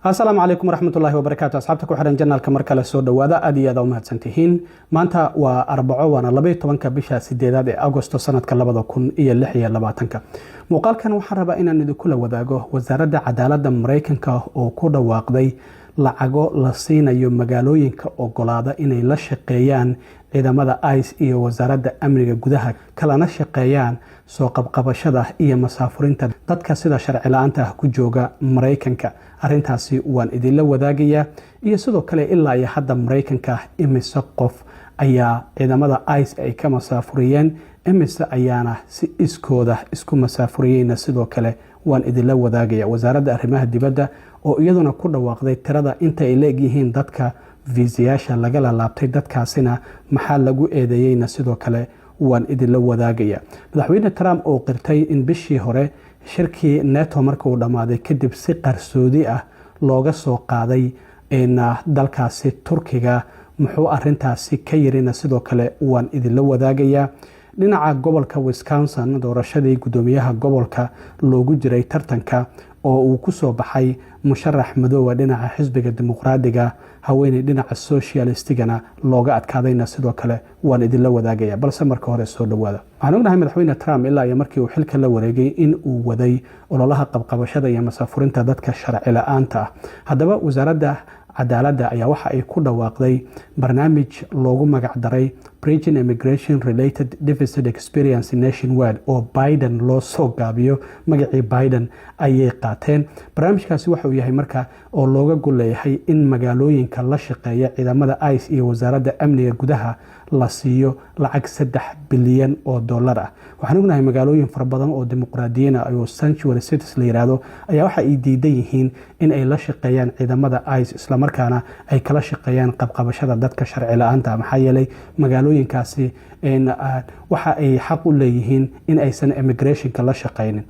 Asalaamu calaykum waraxmatullahi wabarakaatu. Asxaabta ku xihan channelka, mar kale soo dhowaada. Aad iyo aad u mahadsantihiin. Maanta waa Arbaco, waana 12-ka bisha sideedaad ee Agosto, sanadka 2026-ka. Muuqaalkan waxaan rabaa inaan idinkula wadaago Wasaaradda Cadaaladda Maraykanka oo ku dhawaaqday lacago la siinayo magaalooyinka ogolaada inay la shaqeeyaan ciidamada ICE iyo Wasaaradda Amniga Gudaha, kalana shaqeeyaan soo qabqabashada iyo masaafurinta dadka sida sharci la-aanta ah ku jooga Maraykanka. Arintaasi waan idinla wadaagayaa, iyo sidoo kale ilaa iyo hadda Maraykanka imise qof ayaa ciidamada ICE ay ka masaafuriyeen, imise ayaana si iskooda isku masaafuriyeyna, sidoo kale waan idinla wadaagaya. Wasaaradda Arrimaha Dibadda oo iyaduna ku dhawaaqday tirada inta ay leegyihiin dadka fiisayaasha lagala laabtay, dadkaasina maxaa lagu eedeeyeyna, sidoo kale waan idinla wadaagaya. Madaxweyne Trump oo qirtay in bishii hore shirkii NATO marka uu dhammaaday kadib si qarsoodi ah looga soo qaaday dalkaasi Turkiga, muxuu arintaasi ka yirina, sidoo kale waan idinla wadaagayaa. Dhinaca gobolka Wisconsin, doorashadii guddoomiyaha gobolka loogu jiray tartanka oo uu ku soo baxay musharax madoowa dhinaca xisbiga Dimuqraadiga, haweeney dhinaca Socialistigana looga adkaadayna, sidoo kale waan idinla wadaagaya. Balse marka hore soo dhowaada. Waxaan ognahay Madaxweyne Trump ilaa iyo markii uu xilka la wareegay in uu waday ololaha qabqabashada iyo masaafurinta dadka sharci la-aanta ah. Haddaba Wasaaradda Cadaaladda ayaa waxa ay ku dhawaaqday barnaamij loogu magac daray Bridging Immigration Related Deficit Experience Nationwide, oo Biden loo soo gaabiyo. Magacii Biden ayay qaateen. Barnaamijkaasi waxa uu yahay marka oo looga gol leeyahay in magaalooyinka la shaqeeya ciidamada ICE iyo Wasaaradda Amniga Gudaha la siiyo lacag 3 bilyan oo dollar ah. Waxaan ognahay magaalooyin fara badan oo Dimuqraadiyiin ah oo sanctuary cities la yiraahdo ayaa waxa ay diidan yihiin in ay la shaqeeyaan ciidamada ICE, islamarkaana ay kala shaqeeyaan qabqabashada dadka sharci la-aanta, maxaa yeelay magaalooyinkaasi waxa ay xaq u leeyihiin in aysan immigrationka la shaqeynin.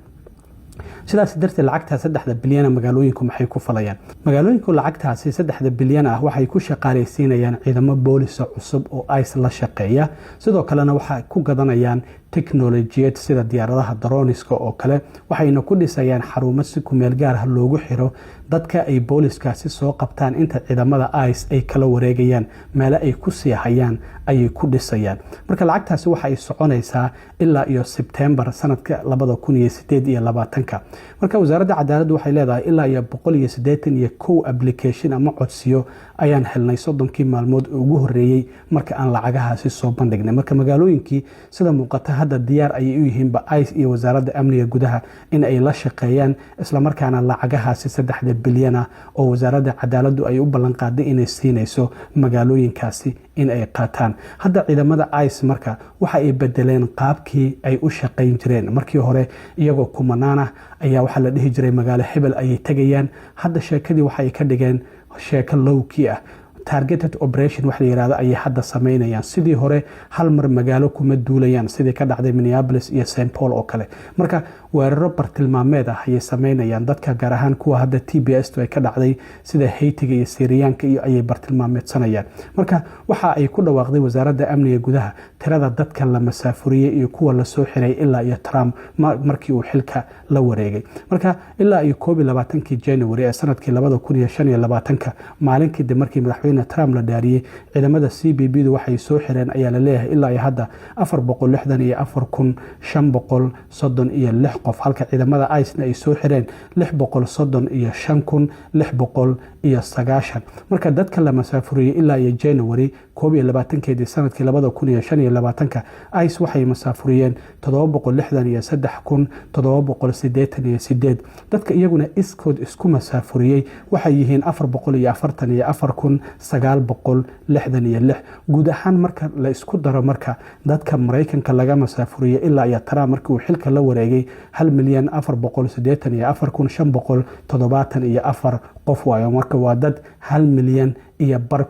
Sidaas darteed lacagtaa 3-da bilyana magaalooyinku maxay ku falayaan? Magaalooyinku lacagtaasi 3-da bilyan ah waxay ku shaqaaleysiinayaan ciidamo boolisa cusub oo ICE la shaqeeya. Sidoo kalena waxay ku gadanayaan teknolojiyad sida diyaaradaha droneska oo kale, waxayna ku dhisayaan xarumo si kumeel gaar ah loogu xiro dadka ay booliskaasi soo qabtaan inta ciidamada ICE ay kala wareegayaan. Meelo ay ku sii hayaan ayay ku dhisayaan. Marka lacagtaasi waxa ay soconaysaa ilaa iyo Sebtembar sanadka 2028-ka. Marka Wasaaradda Cadaaladdu waxay leedahay ilaa iyo 181 application ama codsiyo ayaan helnay 30-kii maalmood oo ugu horeeyey marka aan lacagahaasi soo bandhignay. Marka magaalooyinkii sida muuqata hadda diyaar ayay u yihiinba ICE iyo Wasaaradda Amniga Gudaha in ay la shaqeeyaan, islamarkaana lacagahaasi 3-da bilyan ah oo Wasaaradda Cadaaladdu ay u ballanqaaday inay siinayso magaalooyinkaasi in ay qaataan. Hadda ciidamada ICE marka waxa ay bedeleen qaabkii ay u shaqayn jireen. Markii hore iyagoo kumanaan ah ayaa waxaa la dhihi jiray magaalo hebel ayay tegayaan. Hadda sheekadii waxa ay ka dhigeen sheeko lowkii ah. Targeted operation wax la yirahdo ayay hadda sameynayaan. Sidii hore hal mar magaalo kuma duulayaan, sidii ka dhacday Minneapolis iyo St Paul oo kale. Marka weeraro bartilmaameed ah ayay sameynayaan dadka, gaar ahaan kuwa hadda TPS ay ka dhacday, sida Haytiga iyo Syriyaanka iyo ayay bartilmaameedsanayaan. Marka waxa ay ku dhawaaqday Wasaaradda Amniga Gudaha tirada dadka la masaafuriyey iyo kuwa lasoo xiray ilaa iyo Trump markii uu xilka la wareegay. Marka ilaa iyo 21-kii January ee sanadkii 2025-ka, maalin kadib markii Madaxweyne Trump la dhaariyey, ciidamada CBP du waxay soo xireen ayaa laleeyahay ilaa iyo hadda 464,536 qof, halka ciidamada ICE-na ay soo xireen 635,690. Marka dadka la masaafuriyey ilaa iyo January 21-keedii sanadkii 2025-ka, ICE waxay masaafuriyeen 763,788. Dadka iyaguna iskood isku masaafuriyey waxay yihiin 444,966. Guud ahaan marka la isku daro, marka dadka Maraykanka laga masaafuriyey ilaa iyo Trump markii uu xilka la wareegay, 1,484,574 qof waayo. Marka waa dad 1.5 milyan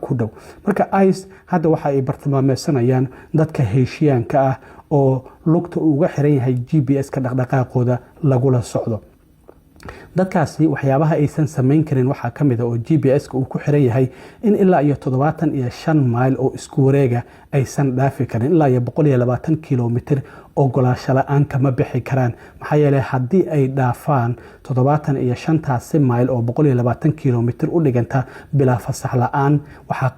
ku dhow. Marka ICE hadda waxa ay bartilmaameysanayaan dadka Haitianka ah oo lugta uga xiran yahay GPS-ka dhaqdhaqaaqooda lagula socdo. Dadkaasi waxyaabaha aysan samayn karin waxaa ka mid a oo GPS-ka uu ku xiran yahay in ilaa iyo 75 mayl oo isku wareega aysan dhaafi karin, ilaa iyo 120 kilomitr. Ogolaasho la-aan kama bixi karaan, maxaa yeelay haddii ay dhaafaan 75-taasi mayl oo 120 kilomitr u dhiganta bilaa fasax la-aan, waxaa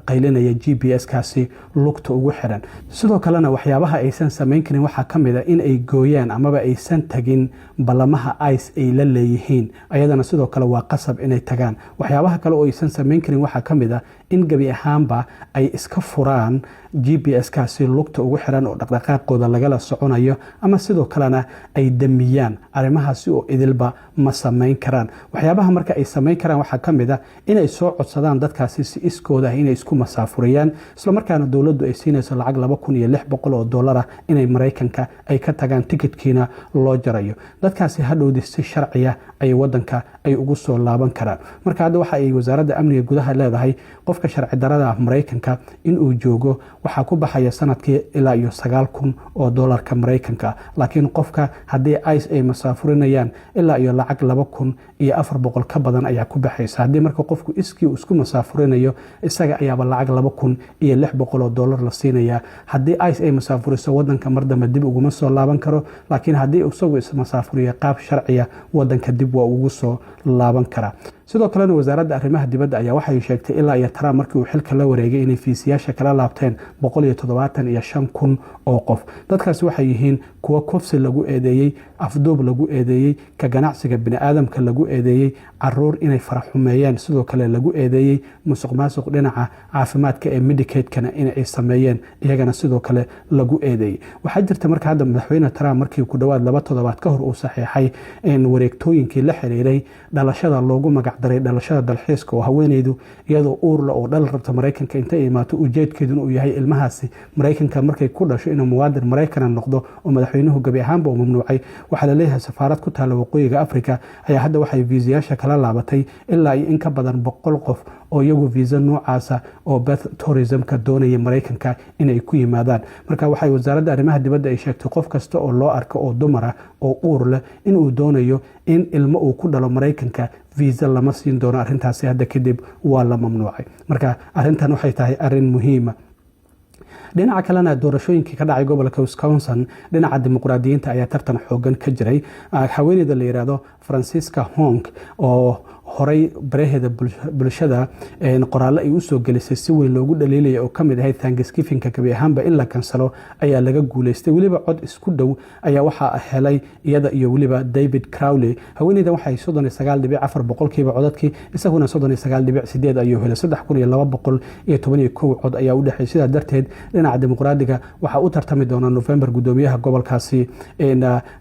qaylinaya GPS kaasi lugta ugu xiran. Sidoo kalena waxyaabaha aysan samayn karin waxaa ka mid a in ay gooyaan amaba aysan tagin ballamaha ICE ay la leeyihiin. Ayadana sidoo kale waa qasab inay tagaan. Waxyaabaha kale oo aysan samayn karin waxaa ka mid a in gebi ahaanba ay iska furaan GPS kaasi lugta ugu xiran oo dhaqdhaqaaqooda lagala soconayo, ama sidoo kalena ay damiyaan. Arrimahaasi oo idilba ma samayn karaan. Waxyaabaha marka ay samayn karaan waxaa ka mid a inay soo codsadaan dadkaasi si iskooda ah inay isku masaafuriyaan, islamarkaana dowladdu ay siinayso lacag $2,600 ah inay Maraykanka ay ka tagaan, tikidkiina loo jarayo. Dadkaasi hadhowdi si sharciya ay wadanka ay ugu soo laaban karaan. Marka hadda waxa ay Wasaaradda Amniga Gudaha leedahay, qofka sharci darada ah Maraykanka inuu joogo waxaa ku baxaya sanadkii ilaa iyo 9,000 oo doolarka Maraykanka, laakiin qofka haddii ICE ay masaafurinayaan, ilaa iyo lacag 2,400 ka badan ayaa ku baxaysa. Haddii marka qofku iskii uu isku masaafurinayo, isaga ayaaba lacag $2,600 la siinayaa. Haddii ICE ay masaafuriso, wadanka mar dambe dib uguma soo laaban karo, laakiin haddii isagu ismasaafuriyo qaab sharciya, wadanka dib waa ugu soo laaban karaa. Sidoo kalena Wasaaradda Arrimaha Dibadda ayaa waxay sheegtay ilaa iyo Trump markii uu xilka la wareegay inay fiisiyaasha kala laabteen 175,000 oo qof. Dadkaasi waxay yihiin kuwo kufsi lagu eedeeyey, afduub lagu eedeeyey, ka ganacsiga biniaadamka lagu eedeeyey, caruur inay faraxumeeyeen sidoo kale lagu eedeeyey, musuq maasuq dhinaca caafimaadka ee Medicaid-kana in ay sameeyeen iyagana sidoo kale lagu eedeeyey. Waxaa jirta marka hadda Madaxweyne Trump markii ku dhowaad 2 toddobaad ka hor uu saxiixay wareegtooyinkii la xiriiray dhalashada loogu magacdaray dhalashada dalxiiska, oo haweeneydu iyadoo uurla oo dhal rabta Maraykanka intay imaato, ujeedkeeduna uu yahay ilmahaasi Maraykanka markay ku dhasho inuu muwaadin Maraykana noqdo, oo madaxweynuhu gebi ahaanba uu mamnuucay, waxaa laleeyahay safaarad ku taalla Waqooyiga Africa ayaa hadda waxay viisayaasha kala laabatay ilaa iyo in ka badan 100 qof oo iyagu viisa noocaasa oo birth tourismka doonaya Maraykanka inay ku yimaadaan. Marka waxay Wasaaradda Arrimaha Dibadda ay sheegtay qof kasta oo loo arko oo dumar ah oo uur leh inuu doonayo in ilmo uu ku dhalo Maraykanka, viisa lama siin doono. Arrintaasi hadda kadib waa la mamnuucay. Marka arrintan waxay tahay arrin muhiima. Dhinaca kalena, doorashooyinkii ka dhacay gobolka Wisconsin dhinaca Dimuqraadiyiinta ayaa tartan xoogan ka jiray. Haweeneyda la yiraahdo Francisca Hong, oo horey baraheeda bulshada qoraallo ay usoo gelisay si weyn loogu dhaliilaya oo kamid ahayd Thanksgivingka gabi ahaanba in la kansalo, ayaa laga guuleystay. Weliba cod isku dhow ayaa waxaa helay iyada iyo weliba David Crowley. Haweeneydan waxay 39.4% codadkii, isaguna 39.8 ayuu helay. 3,211 cod ayaa u dhexeey. Sidaa darteed dhinaca Dimuqraadiga waxaa u tartami doona November gudoomiyaha gobolkaasi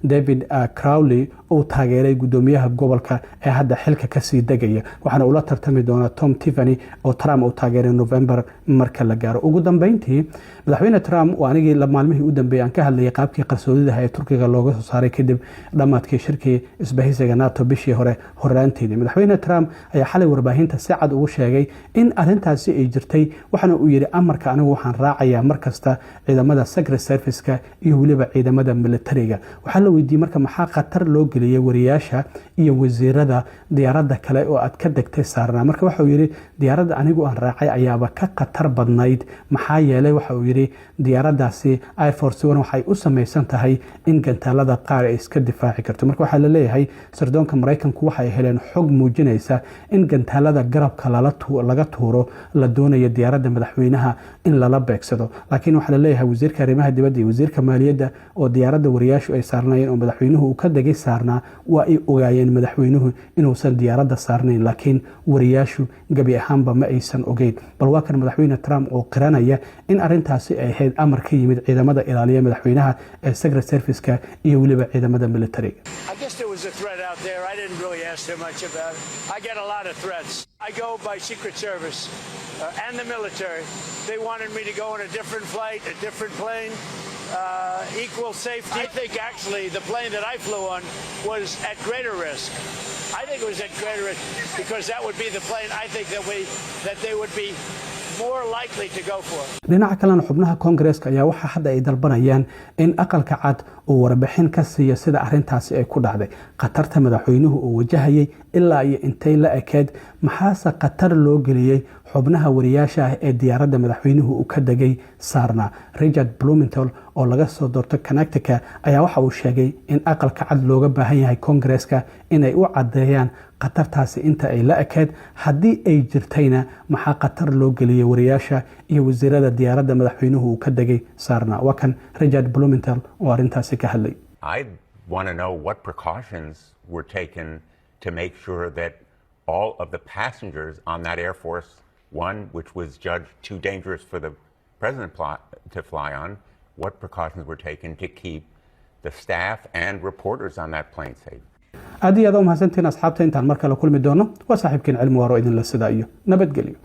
David Crowley, uu taageeray gudoomiyaha gobolka ee hadda xilka kasii degaya, waxaana ula tartami doona Tom Tiffany oo Trump uu taageeray November marka la gaaro. Ugu dambeyntii, Madaxweyne Trump waa anigii maalmihii u dambeeyay aan ka hadlayay qaabkii qarsoodidaha ee Turkiga looga soo saaray kadib dhammaadkii shirkii isbahaysiga NATO bishii hore horaanteedii. Madaxweyne Trump ayaa xalay warbaahinta si cad ugu sheegay in arintaasi ay jirtay, waxaana uu yidhi: "Amarka anigu waxaan raacayaa markasta ciidamada Secret Serviceka iyo weliba ciidamada militariga." Waxaa la weydiiyey marka maxaa khatar loo geliyey wariyaasha iyo wasiirada diyaaradda kale oo aad ka degtay saarnaa? Marka waxauu yidhi: "Diyaaradda anigu aan raacay ayaaba ka khatar badnayd, maxaa yeelay," waxa uu yidhi, "diyaaraddaasi Air Force One waxay u samaysan tahay in gantaalada qaar ay iska difaaci karto." Marka waxaa la leeyahay sirdoonka Maraykanku waxay heleen xog muujinaysa in gantaalada garabka laga tuuro la doonayo diyaaradda madaxweynaha in lala beegsado. Laakiin waxaa la leeyahay wasiirka arrimaha dibadda iyo wasiirka maaliyadda oo diyaaradda wariyaashu ay saarnaayeen oo madaxweynuhu uu ka degay saarnaa, waa ay ogaayeen madaxweynuhu inuusan diyaaradda saarnayn, laakiin wariyaashu gebi ahaanba ma aysan ogeyn. Bal waa kan Madaxweyne Trump oo qiranaya in arintaasi ay ahayd amar ka yimid ciidamada ilaaliya madaxweynaha ee Secret Serviceka iyo weliba ciidamada militariga. I guess there was a threat out there. I didn't really ask too much about it. I get a lot of threats. I go by Secret Service and the military. They wanted me to go on a different flight, a different plane, equal safety. I think actually the plane that I flew on was at greater risk. I think it was at greater risk because that would be the plane I think that they would be more likely to go for. Dhinaca kalena, xubnaha Koongareeska ayaa waxaa hadda ay dalbanayaan in Aqalka Cad Uu warbixin ka siiyo sida arintaasi ay ku dhacday, khatarta madaxweynuhu uu wajahayay ilaa iyo intay la ekeed, maxaase khatar loo geliyey xubnaha wariyaasha ah ee diyaaradda madaxweynuhu uu ka degay saarnaa. Richard Blumenthal oo laga soo doorto Connecticut ayaa waxa uu sheegay in Aqalka Cad looga baahan yahay Koongareeska inay u caddeeyaan khatartaasi inta ay la ekeed, haddii ay jirtayna maxaa khatar loo geliyey wariyaasha iyo wasiirada diyaaradda madaxweynuhu uu ka degay saarnaa. Waa kan Richard Blumenthal oo arrintaasi ka hadlay. I want to know what precautions were taken to make sure that all of the passengers on that Air Force One, which was judged too dangerous for the president to fly on, what precautions were taken to keep the staff and reporters on that plane safe. Aad iyo aad u mahadsantiin, asxaabta. Intaan mar kale kulmi doono, waa saaxiibkiin Cilmi Waaro idinla sidaa iyo nabadgelyo.